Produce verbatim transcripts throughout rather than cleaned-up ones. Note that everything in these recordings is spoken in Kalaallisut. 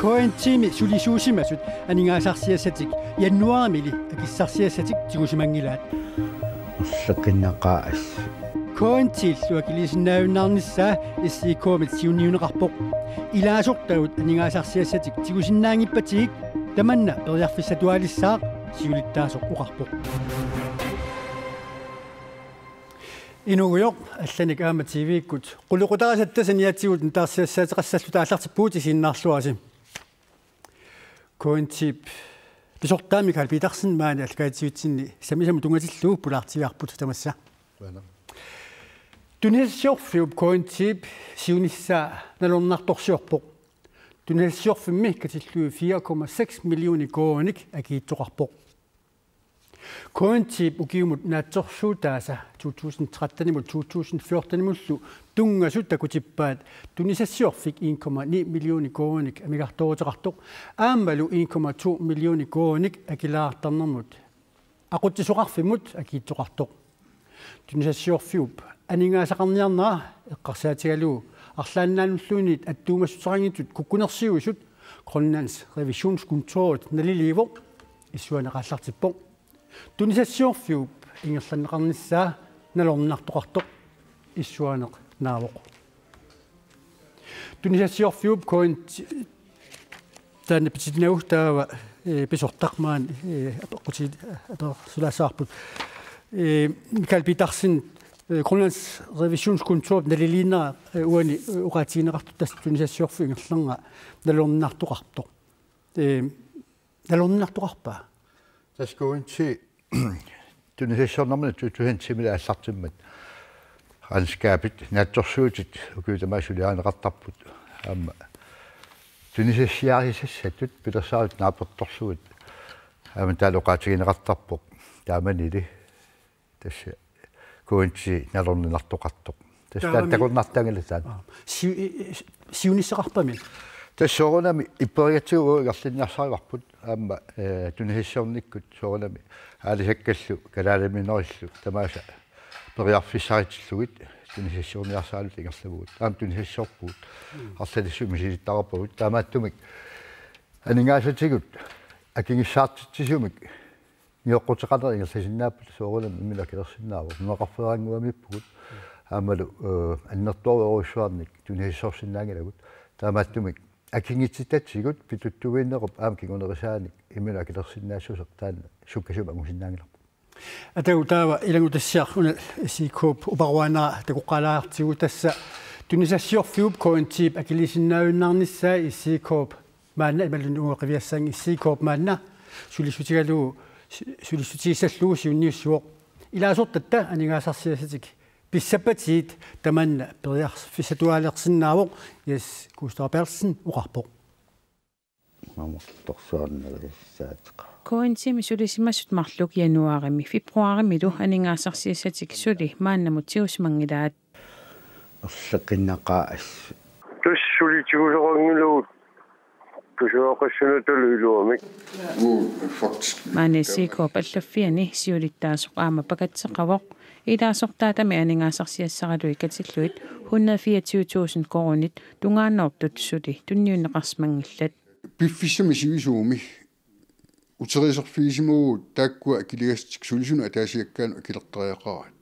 K N T-mi sulisuusimasut aningaasarsiassatik januarimili akissarsiassatik tigusimanngilaat. Ullaqqinnaqa as. K N T-llu akiliisinnaajunnaarnissaa S I K-mit siunniunneqarpoq. Ilaasortagut aningaasarsiassatik tigusinnaanngippatigik tamanna periarfissatualissaaq, siulittaasoq oqarpoq. Inuugujoq, allanik aamma T V-kkut qulequtarisatta saniatigut nutaarsiassaateqassalluta aallartippugut, isiginnaarluarisi. K N T-p pisortaa Michael Petersen maani allakaatitsivitsinni sammisamut tunngatillugu pulaartigaarput tamassa. Qujanaq. Tunisassiorfiup K N T-p siunissaa nalorninartorsiorpoq. Tunisassiorfimmi katillugit fire komma seks millioner koruuninik akiitsoqarpoq. K N T-p ukiumut naatsorsuutaasa to tusind tretten-imut to tusind fjorten-imullu tunngasut takutippaat tunisassiorfik en komma ni millioner koruuninik amigartooruteqartoq aammalu en komma to millioner koruuninik akilaartarnermut aqutsisoqarfimmut akiitsoqartoq. Tunisassiorfiup aningaasaqarniarnera eqqarsaatigalugu arlaannaanulluunniit attuumassuteqanngitsut kukkunersiuisut Grønlands Revisionskontorip naliliivoq, issuaneq aallartippoq. Tunisassiorfiup ingerlanneqarnissaa nalorninartoqartoq, issuaneq naavoq. Tunisassiorfiup K N T taanna pititinagu taava, eh, pisortaq maani, eh, apeqqutit, eh, apersulaassavarput. Eh, Michael Petersen, eh, Grønlands Revisionskontorip naliliinnera, eh, uani, eh, oqaatigineqartoq tassa tunisassiorfiup ingerlanera nalorninartoqartoq. Eh, nalorninartoqarpa? Tassa K N T tunisassiornermini to tusind ti-mili aallartimmat regnskabit naatsorsuutit ukiut tamaasa suliarineqartarput. Aamma tunisassiarisassatut pilersaarutit naapertorlugit aamma taanna oqaatigineqartarpoq. Taamanili tassa K N T nalorninartoqartoq. Tassa taanna takornartaanngilaq taanna. Aa. Si-, i-, i-, siunissaqarpami? Tassa soorunami ipperigatsigu ingerlanniarsarivarput aamma, eh, tunisassiornikkut soorunami aalisakkallu kalaaliminerillu tamaasa periarfissaritillugit tunisassiorniarsaraluta ingerlavugut. Aamma tunisassiorpugut. Mm. Arlalissuit misilittagarpagut. Taamaattumik aningaasatigut akigissaartitsisumik nioqquteqarneq ingerlasinnaapput, soorunami imminut akilersinnaavoq. Nunaqarfeerannguamiippugut. Aammalu, eh, annertoorujussuarnik tunisassorsinnaanngilagut. Taamaattumik akigitsitatigut pituttuinerup aamma kingunerisaanik imminut akilersinnaassuseq taanna sukkasuumik angusinnaanngilarput. Atagu taava ilanngutassiaq una S I K-p uparuaannera takoqqaalaartigu, tassa tunisassiorfiup K N T-p akiliisinnaajunnaarnissaa S I K-p maanna imaluunniit uagut qiviassaanga S I K-p maanna sulissutigalugu su-, sulissutigissallugu siunniussivoq. Ilaasortatta aningaasarsiassatik pissappatigit tamanna periarfissatualersinnaavoq, Jess Kuustaa Berthelsen oqarpoq. Mamaktorsuarnerissaatiqa. K N T-mi sulisimasut marluk januaarimi februaarimilu aningaasarsiassatik suli maannamut tigusimanngilaat. Ullaqqinnaqa as. Tassa suli tigusoqanngilagut pisuaqassanatalu iluamik. Maani S I K-p allaffiani siulittaasoq aamma pakatseqavoq. Ilaasortaatami aningaasarsiassaraluit katillugit hundrede fireogtyve tusind koruunit tungaannoortut suli tunniunneqarsimanngillat. Piffissami sivisuumi uteriiserfigisimavugut taakkua akiligassat sulisunut ataasiakkaanut akilertariaqaraat.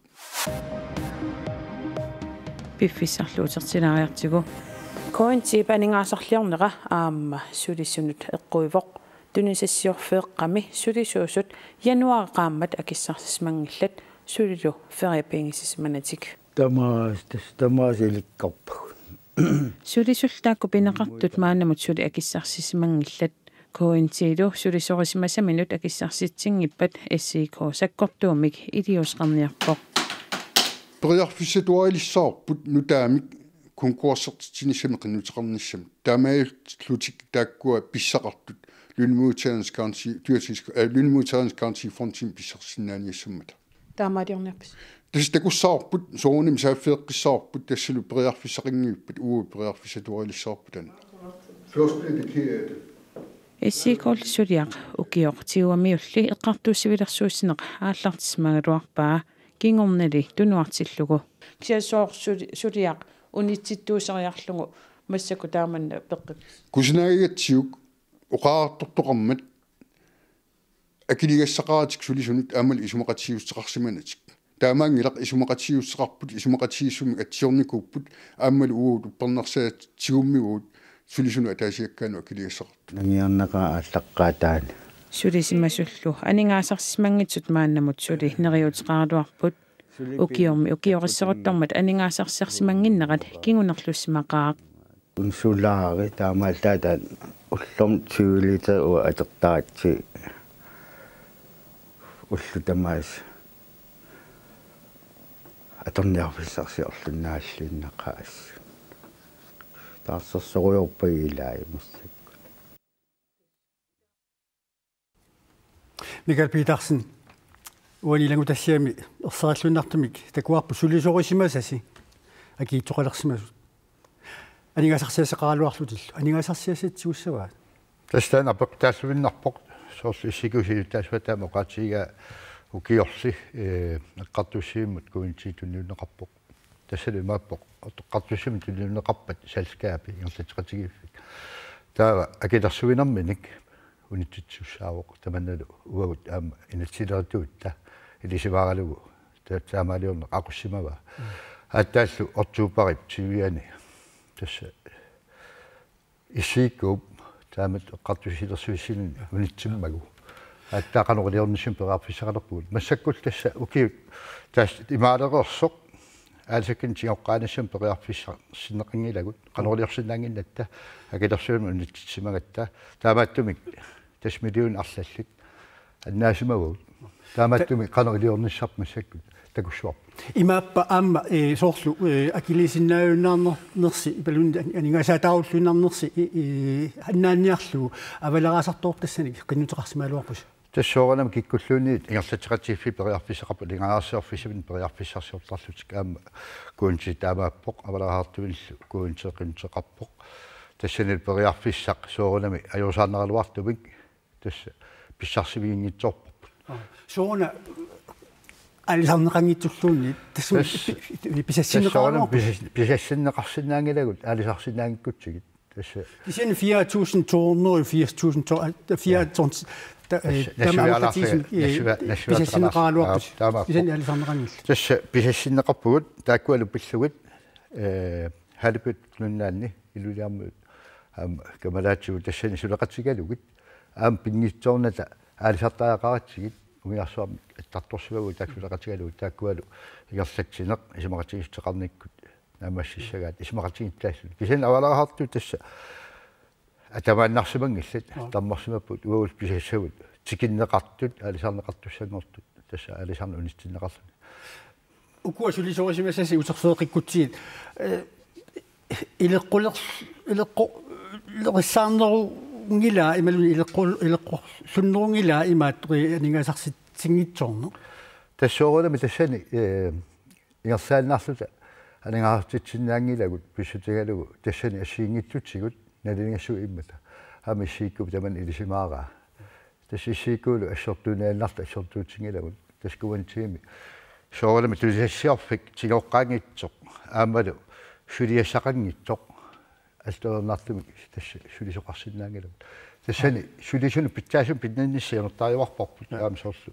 Piffissarlu utertilaariartigu. K N T-p aningaasarliornera aamma sulisunut eqquivoq. Tunisassiorfeeqqami sulisuusut januaari qaammat akissarsisimanngillat sulilu ferie piginngisassimaanatik. Tamaas, tassa tamaasa ilikkarpagut. Sulisullu taakku pineqartut maannamut suli akissarsisimanngillat. K N T-lu sulisorisimasaminut akissarsitsinngippata S I K sakkortuumik iliuuseqarniarpoq. Periarfissatuarilissavarput nutaamik konkursertitsinissamik qinnuteqarnissamut. Taamaalillutik taakkua pissaqartut lønmodtagernes garanti, dyrtids-, øh, lønmodtagernes garantifondimi pissarsinnaaniassammata. Taamaaliorniarpisi? Tassa takussavarput, soorunami saaffeeqqissavarput, tassalu periarfissaqanngippat, uagut periarfissatuarilissavarput taanna. Først bliver det ked af det. S I K-llu suliaq ukioq tigugamiulli eqqartuussivilersuussineq aallartissimagaluarpaa. kingornali tunuartillugu. Kisianni soorlu suli-, suliaq unitsittuuseriarlugu massakkut taamanna peqqippoq. Kusanaagigatsigu oqariartortoqarmat akiligassaqaratik sulisunut aammalu isumaqatigiissuteqarsimanatik. Taamaanngilaq isumaqatigiissuteqarput, isumaqatigiissumik atsiornikuupput, aammalu uagut uppernarsaatigummiugut sulisunut ataasiakkaanut akiligassaqartut. Nangiarnaqaaq aallaqqaataani. Sulisimasullu aningaasarsimanngitsut maannamut suli neriuuteqaraluarput. Ukiormi ukiorisseruttormat aningaasarsiarsimannginnerat kingunerlussimaqaaq. Unsulaari taamaallaat ullormut tyve liter uanga atortaratsigu ullut tamaasa atorniarfissarsiorluinnaalluinnaqaaq. Taarsersorujoorpagut ilaa massakkut. Michael Petersen, uani ilanngutassiami ersarilluinnartumik takuarput sulisorisimasasi akiitsoqalersimasut. Aningaasarsiassaqaraluarlutillu. Aningaasarsiassat tigussavaat? Tassa taanna apeqqutaalluinnarpoq, soorlu S I K-p siulittaasuata taama oqaatigigaa ukiorli, ee, eqqartuussivimmut K N T tunniunneqarpoq. Tassali imaappoq, eqqartuussivimmut tunniunneqarpat selskabi ingerlatseqatigiiffik. Taava akilersuinerminik unitsitsissaavoq, tamannalu uagut aamma inatsisilerituutta ilisimaaralugu. Ta-, taamaaliorneq aqussimavaa. Mm. Aatsaallu oktobarip tyve-ani. Tassa S I K-p taamatut eqqartuussilersuissinini unitsimmagu. Aatsaat qanoq iliornissamut periarfissaqalerpugut. Massakkullu tassa ukiut tassa imaalereersoq aalisakkanik tigoqqaanissamut periarfissinneqanngilagut. Qanoq iliorsinnaannginnatta akilersuinermi unitsitsisimagatta. Taamaattumik tassa million arlallit annaasimavagut. Taamaattumik qanoq iliornissarput massakkut takussuarput. Imaappa aamma, ee, soorlu, ee, akiliisinnaajunnaarnersi, imaluunniit an-, aningaasaataarulluinnarnersi, ee, ee, annaanniarlugu avaleraasartoorput tassani qinnuteqarsimagaluarpusi. Tassa soorunami kikkulluunniit ingerlatseqatigiiffiit periarfissaqarput, aningaasarsiorfissaminnik periarfissarsiortarlutik aamma K N T taamaappoq, avaleraasartuinillu K N T qinnuteqarpoq. Tassani periarfissaq soorunami ajoraluartumik tassa pissarsiviginngitsoorparput. Aa, sooruna aalisarneqanngitsulluunniit, tassa tassa pi-, pi-, pisassinneqaraluarput. Tassa sooruna pisas-, pisassinneqarsinnaanngilagut, aalisarsinnaanngikkutsigit. Tassa. Kisianni fire tusind to hundrede og firs tusind to, øh, fire tusind, der, øh, tassa, der med nassuialaarlunga, afgiften, øh, nassuia-, nassuialaarlunga pisassinneqaraluarput. Aa, taamaappoq. Kisianni aalisarneqanngillat. Tassa pisassinneqarpugut, taakkualu pillugu, øh, Halibut Nunnaanni, Ilulissarmiut, aamma, kammalaatigut tassani suleqatigalugit, aamma pinngitsoornata aalisartariaqaratsigit, umiarsuarmik attartorsimavugut taakku suleqatigalugit, taakkualu ingerlatsineq isumaqatigiissuteqarnikkut naammassissagaat isumaqatigiittaallutik. Kisianni avaleraasartut tassa atamaannarsimanngillat, aa, tammarsimapput uagut pisassavut tikinneqartut, aalisarneqartussanngortut, tassa aalisarneq unitsinneqarluni. Ukua sulisorisimasasi uterfigeqqikkutsigit, øh, ileqquler-, ileqqu-, ileqqorissaarnerunngilaa imaluunniit ileqqu-, ileqqorlunnerunngilaa imaattoq aningaasarsitinngitsoorneq? Tassa soorunami tassani, øh, ingerlaannarluta aningaasartitsisinnaanngilagut pissutigalugu tassani assigiinngitsutigut naligiissutigiimmata. Aamma S I K-p tamanna ilisimaaraa. Tassa S I K-lu assortuunniarluta assortuutinngilagut. Tassa K N T-mi soorunami tunisassiorfik tigoqqaanngitsoq aammalu suliassaqanngitsoq alloriarnartumik tassa sulisoqarsinnaanngilagut. Tassani sulisunut pitsaasumik pinninnissaq siunertariuarparput, aa, aamma soorlu,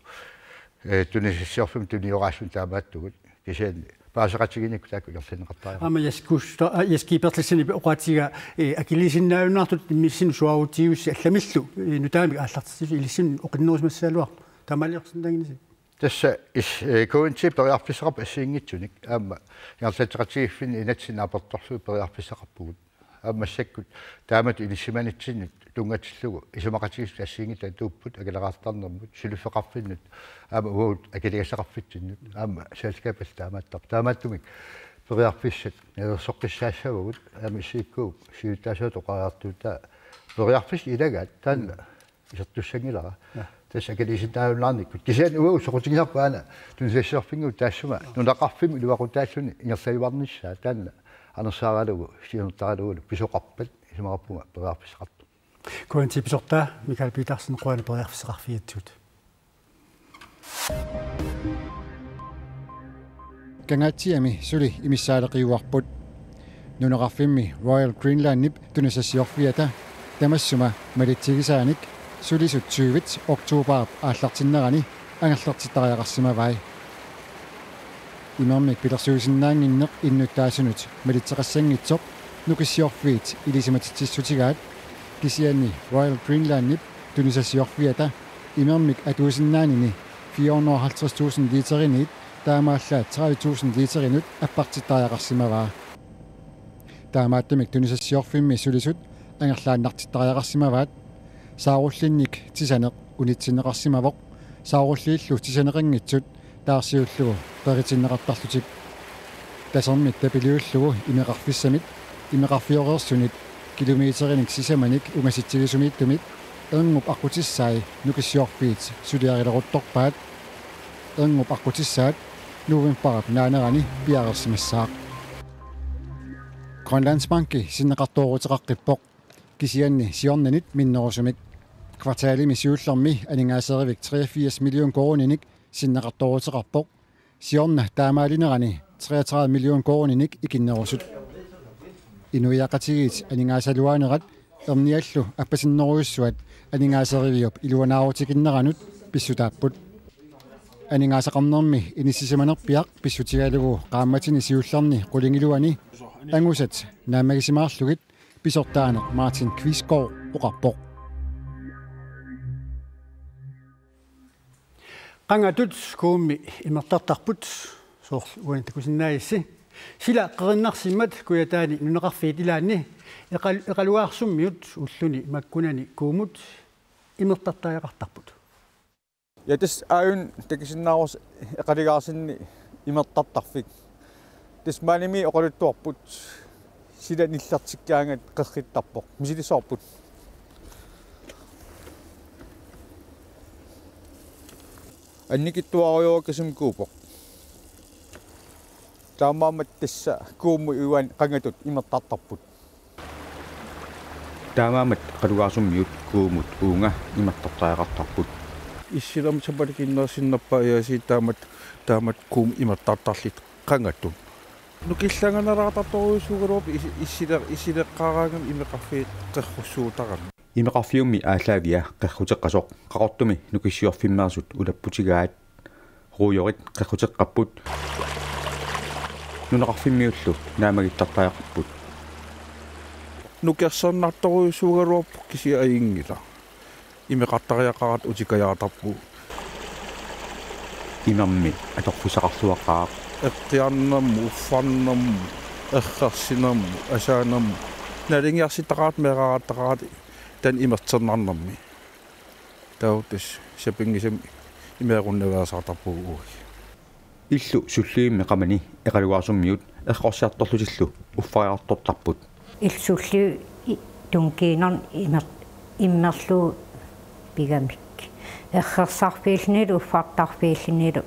øh, tunisassiorfimmut tunioraassummik taamaattugut. Kisianni paaseqatigiinnikkut taakku ingerlanneqartariaqarput. Aamma Jess Kuusisto-, aa, Jess Ki Berthelsenip oqaatigaa, ee, akiliisinnaajunnaartut immissinnut suaarutigiussi allamillu, ee, nutaamik aallartitsisut ilissinnut oqinnerusimassagaluarpoq. Taamaaliorsinnaannginnasi? Tassa is-, ee, K N T periarfissaqarpoq assigiinngitsunik. Aamma ingerlatseqatigiiffinni inatsit aportorlugit periarfissaqarpugut. Aamma massakkut taamatut ilisimanitsinni tunngatillugu isumaqatigiissut assigiinngitsut atuupput akileraartarnermut, suliffeqarfinnut, aamma uagut akiligassaqarfitsinnut, aamma selskabit taamaattarput. Taamaattumik periarfissat nalilersoqqissaassavagut, aamma S I K-p siulittaasuata oqariartuutaa periarfissat ilagaat taanna isertussanngilara. Ja. Tassa akiliisinnaajunnaarnikkut. Kisianni uagut soqutigisarput aana tunisassiorfinnguup taassuma nunaqarfimmi iluaqutaalluni ingerlajuarnissaa taanna anersaaralugu, siunertaralugulu pisoqarpat isumaqarpunga periarfissaqartoq. K N T pisortaa Michael Petersen, qujanaq periarfissaqarfigigatsigut. Kangaatsiami suli imissaaleqiuarput. Nunaqarfimmi Royal Greenlandip tunisassiorfiata tamassuma malitsigisaanik sulisut tyvit oktobarip aallartinnerani angerlartittariaqarsimavai. Imermik pilersuisinnaannginneq innuttaasunut malitseqassanngitsoq Nukissiorfiit ilisimatitsissutigaat, kisianni Royal Greenlandip tunisassiorfiata imermik atuisinnaanini fire hundrede og halvtreds tusind literiniit taamaallaat tredive tusind literinut appartittariaqarsimavaa. Taamaattumik tunisassiorfimmi sulisut angerlaannartittariaqarsimavaat. Saarullinnik tisaneq unitsinneqarsimavoq, saarulliillu tisaneqanngitsut taarsiullugu qeritinneqartarlutik. Tasermit tapiliullugu imeqarfissamit, imeqarfioreersunit kilometerinik sisamanik ungasitsigisumiittumit erngup aqqutissai Nukissiorfiit suliarileruttorpaat. Erngup aqqutissaat novembarip naanerani piareersimassaaq. Grønlandsbanki sinneqartooruteqaqqippoq, kisianni siornanit minnerusumik. Kvartalimi siullermi aningaaserivik treogfirs million koruuninik sinneqartooruteqarpoq, siorna taamaalinerani treogtredive million koruuninik ikinnerusut. Inuiaqatigiit aningaasaluaanerat erniallu appasinnerujussuat aningaaseriviup iluanaarutikinneranut pissutaapput. Aningaasaqarnermi inissisimanerpiaq pissutigalugu qaammatini siullerni qulingiluani angusat naammagisimaarlugit pisortaaneq Martin Kvistgaard oqarpoq. Qangatut kuummi imertartarput, soorlu uani takusinnaagissi. Sila qerinnarsimmat Kujataani nunaqarfiit ilaanni eqal-, eqaluaarsummiut ulluni makkunani kuumut imertartariaqartarput. Ja, tassa aajuna takusinnaavarsi eqalugaarsinni imertartarfik. Tassa maanimi oqaluttuarput sila nillertikkaangat qerrittarpoq. Misilissavarput. Annikitsuarujoorukasimmik kuupoq. Taamaammat tassa kuummut uani qangatut imertartarput. Taamaammat eqalugaarsummut kuumut uunga imertartariaqartarput. Issilermik sapaatinnersinnarpaa, ja, si taamatut, taamatut kuummut imertartarlutik qangatut. Nukillanganalaartartorujussuugaluarpoq is-, issile-, issileqqaaraangami imeqarfiit qerrussuutarami. Imeqarfiummi aallaavia qerruteqqasoq Qaqortumi Nukissiorfimmeersut ulapputigaat. Ruujorit qerruteqqapput. Nunaqarfimmiullu naammagittartariaqarput. Nukersernartorujussuugaluarpoq, kisianni ajunngilaq. Imeqartariaqarata utikajaartarpugut. Imermi atorfissaqarluaqaaq. Eqqiarnermut, uffarnermut, errersinermut, asaanermut. Nalingiarsittaqarata meeraarattaqarata taanna imerternarnermi. Taava tassa sapinngisamik imeerunnaveersaartarpugut uagut. Illu sullivimmi qamani eqalugaarsummut errorsiartorlutillu uffariartortarput. Illu sulliviup tungiinerni imer-, immerlugu pigamik. Errersarfiillunilu uffartarfiillunilu.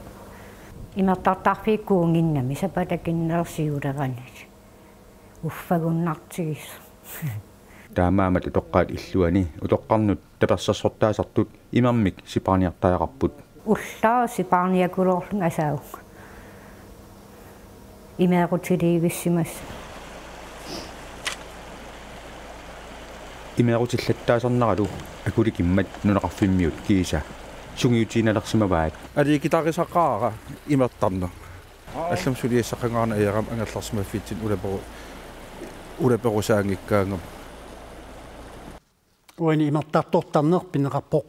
Imertartarfiit kuunnginnami sapaatinnersiulerani. Uffagunnartigisoq. Taamaammat utoqqaat illuani utoqqarnut tapersersortaasartut imermik sipaarniartariaqarput. Ullaaq sipaarniakuloorlunga asaavunga. Imeerutiliivissimasoq. Imeerutillattaasarneralu akulikimmat nunaqarfimmiut kiisa sungiutiinnalersimavaat. Aliikkutarisaqaara imertarneq. Allamik suliassaqangaarneq ajorami angerlarsimaffitsinni ulaperu-, ulaperusaanngikkaangama. Uani imertartortarneq pineqarpoq.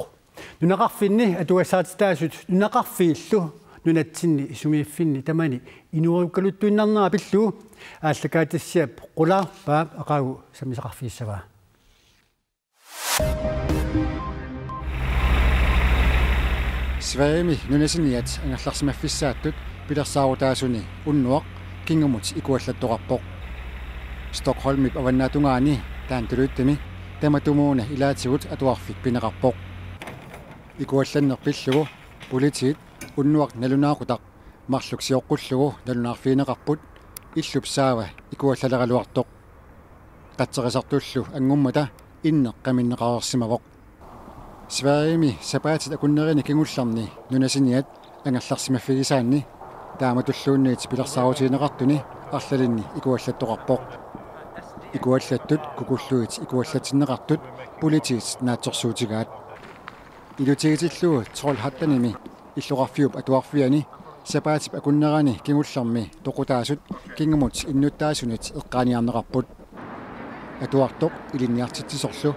Nunaqarfinni atugassarititaasut nunaqarfiillu nunatsinni sumiiffinni tamani inuerukkaluttuinnarnera pillugu aallakaatissiap qulaarpaa aqagu sammisaqarfigissavaa. Sverigemi nunasiniat angerlarsimaffissaattut pilersaarutaasuni unnuaq kingumut ikuallattoqarpoq. Stockholmip avannaatungaani Danderyddemi tamatumuuna ilaatigut atuarfik pineqarpoq. Ikuallanneq pillugu politiit unnuaq nalunaaqutaq marluk sioqqullugu nalunaarfigineqarput illup saava ikuallaleraluartoq. Qatserisartullu anngummata inneq qaminneqareersimavoq. Sverigemi sapaatit akunnerini kingullerni nunasiniat angerlarsimaffigisaanni taamatulluunniit pilersaarutigineqartuni arlalinni ikuallattoqarpoq. Ikuallattut kukullugit ikuallatsinneqartut politiit naatsorsuutigaat. Ilutigitillugu Trollhättanimi illoqarfiup atuarfiani sapaatip akunnerani kingullermi toqutaasut kingumut innuttaasunit eqqaaniarneqarput. Atuartoq ilinniartitsisorlu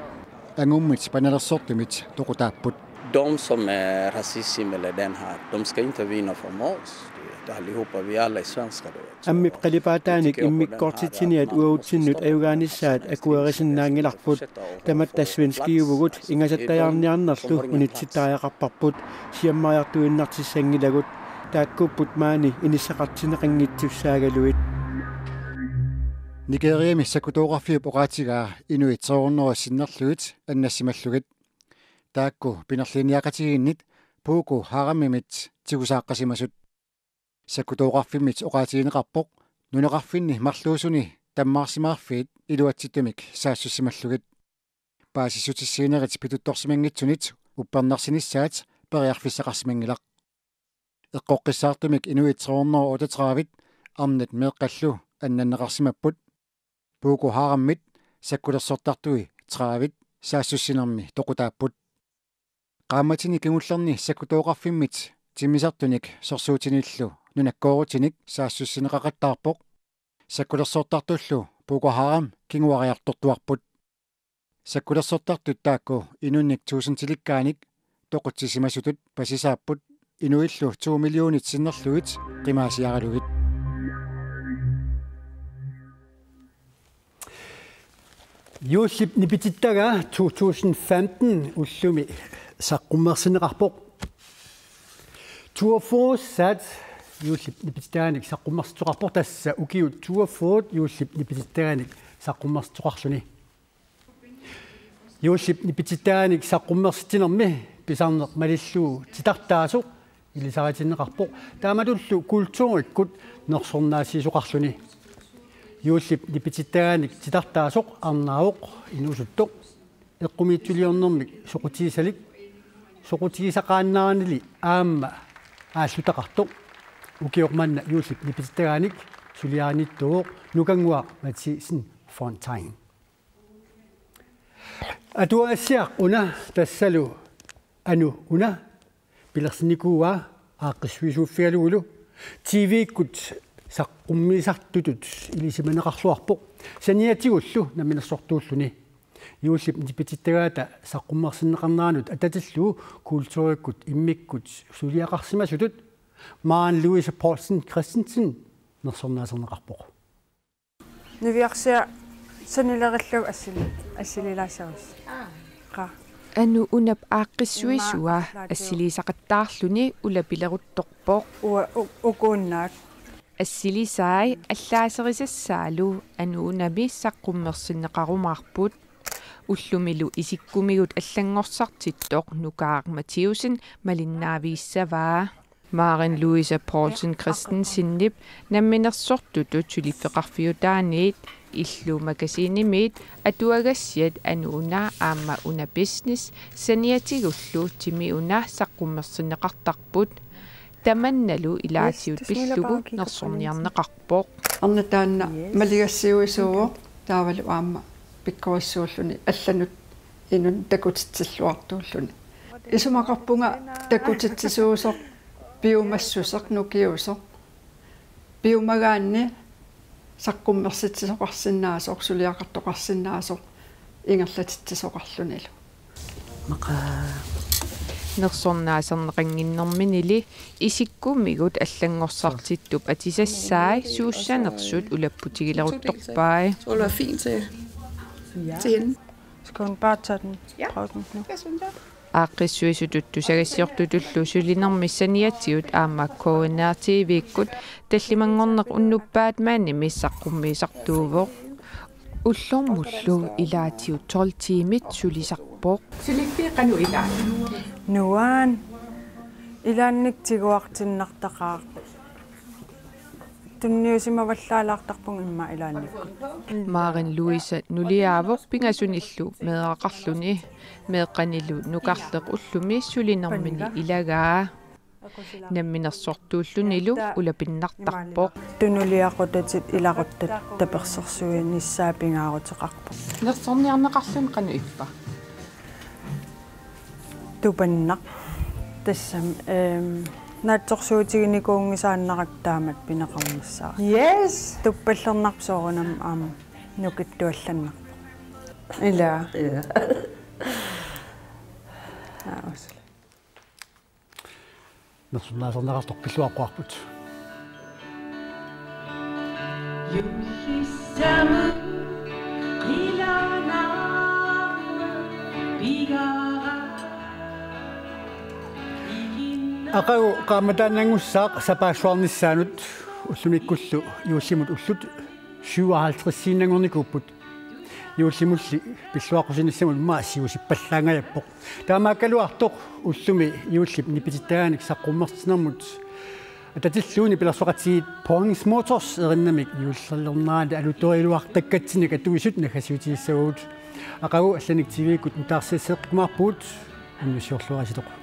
angummit panalersortumit toqutaapput. De som är rasism eller den här, de ska inte vinna för oss. Du vet, allihopa, vi alla är svenskar, du vet. Ammip qalipaataanik immikkoortitsiniat uagutsinnut ajugaanissaat akuerisinnaanngilarput. Tamatta svenskiuvugut ingasattajaarniarnerlu unitsittariaqarparput, siammariartuinnartissanngilagut. Taakkuupput maani inissaqartinneqanngitsussaagaluit. Nigeriami sakkutooqarfiup oqaatigaa inuit tre hundrede sinnerlugit annassimallugit. Taakku pinerliiniaqatigiinnit Boko Haramimit tigusaaqqasimasut. Sakkutooqarfimmit oqaatigineqarpoq nunaqarfinni marluusuni tammaarsimaarfiit iluatsittumik saassussimallugit. Paasissutissiinerit pituttorsimanngitsunit uppernarsinissaat periarfissaqarsimanngilaq. Eqqoqqissaartumik inuit tre hundrede otteogtredive arnat meeqqallu annanneqarsimapput. Boko Haramit sakkulersortartui tredive saassussinermi toqutaapput. Qaammatini kingullerni sakkutooqarfimmit timmisartunik sorsuutinillu nunakkoorutinik saassussineqaqattaarpoq. Sakkulersortartullu Boko Haram kinguariartortuarput. Sakkulersortartut taakku inunnik tuusintilikkaanik toqutsisimasutut pasisaapput, inuillu to millionit sinnerlugit qimaasiaralugit. Juullip nipitittagaa to tusind femten ullumi saqqummersinneqarpoq. Toogfyrre saat juullip nipitittagaanik saqqummersitsisoqarpoq, tassa ukiut toogfyrre juullip nipitittagaanik saqqummersitsisoqarluni. Juullip nipitittagaanik saqqummersitsinermi pisarneq malillugu titartaasoq ilisaritinneqarpoq, taamatullu kulturikkut nersornaassiisoqarluni. Juullip nipitittagaanik titartaasoq arnaavoq inuusuttoq, eqqumiitsuliornermik soqutigisalik, soqutigisaqaannarnili aamma aallutaqartoq. Ukioq manna juullip nipitittagaanik suliarinittuuvoq Nukannguaq Mathiesen Fontain. Atuagassiaq una tassalu Anu Una pilersinnikuuaa aaqqissuisuuffigalugulu T V-kkut saqqummiisartutut ilisimaneqarluarpoq, saniatigullu namminersortuulluni. Juullip nipitittagaata saqqummersinneqarneranut atatillugu kulturikkut immikkut suliaqarsimasutut Maren Louise Poulsen Christensen nersornaaserneqarpoq. Niviarsiaq sanilerillugu assili-, assililaassavarsi. Qaa. Anu Unap aaqqissuisua assiliisaqattaarluni ulapileruttorpoq. Ua-, u-, ukuunnaak. Assilisai allaaserisassaalu Anu Unami saqqummersinneqarumaarput. Ullumilu isikkumigut allanngorsartittoq Nukaaq Mathiussen malinnaavigissavaa. Maren Louise Poulsen Christensenip namminersortutut suliffeqarfiutaaniit Illu Magasinimiit atuagassiat Anu Una aamma Una Business saniatigullu Timi Una saqqummersinneqartarput. Tamannalu ilaatigut pillugu nersorniarneqarpoq. Arnat taanna maligassiuisuuvoq, taavalu aamma pikkorissuulluni allanut inunnik takutitsilluartuulluni. Isumaqarpunga takutitsisuusoq piumassuseq nukiusoq. Piumagaanni saqqummersitsisoqarsinnaasoq, suliaqartoqarsinnaasoq ingerlatitsisoqarlunilu. Maqa. Nersornaaserneqannginnerminili isikkumigut allanngorsartittup atisassai suussanersut ulapputigileruttorpai. Så vil det være fint til, til hende. Skal hun bare tage den? Ja, prøve den nu? Det synes jeg. Aaqqissuisutut tusagassiortutullu sulinermi saniatigut aamma K N R T V-kkut tallimanngorneq unnuppat maanimi saqqummiisartuuvoq. Ullormullu ilaatigut tolv tiimit sulisarpoq. Suliffeqarneq ilaa? Nuan. Ilaannik tiguartinnartaqaaq. Tunniusimavallaalaartarpunga immaqa ilaannikkut. Maren Louise nuliaavoq pingasunillu meeraqarluni. Meeqqanilu nukarleq ullumi sulinermini ilagaa. Namminersortuullunilu ulapinnartarpoq. Tunuliaqutatit ilaquttat tapersersuinissaat pingaaruteqarpoq. Nersorniarneqarluni qanoq ippa? Tupannaq. Tassami ehm naatsorsuutiginikuunngisaannarakku taamatut pineqarnissaa. Yes. Tuppallernarpoq soorunami aamma nukittuallannarpoq. Ila. Ja. Aa, usu. Nersornaaserneqartoq pilluaqquarput. Aqagu qaammataannanngussaaq sapaassuarnissaanut ullumikkullu juullimut ullut syvoghalvtredsiinnanngornikuupput. Juullimulli pilluaqqusinissamut maasiusippallaangajappoq. Taamaakkaluartoq ullumi juullip nipitittagaannik saqqummersitsinermut atatilluunniit pilersoqatigiit Pawng's Motors erinnamik juullernerani alutoriiluartakkatsinnit atuisut naggasiutigissavagut. Aqagu allanik T V-kkut nutaarsiasseqqikkumaarpugut, unnussiorluaritsi.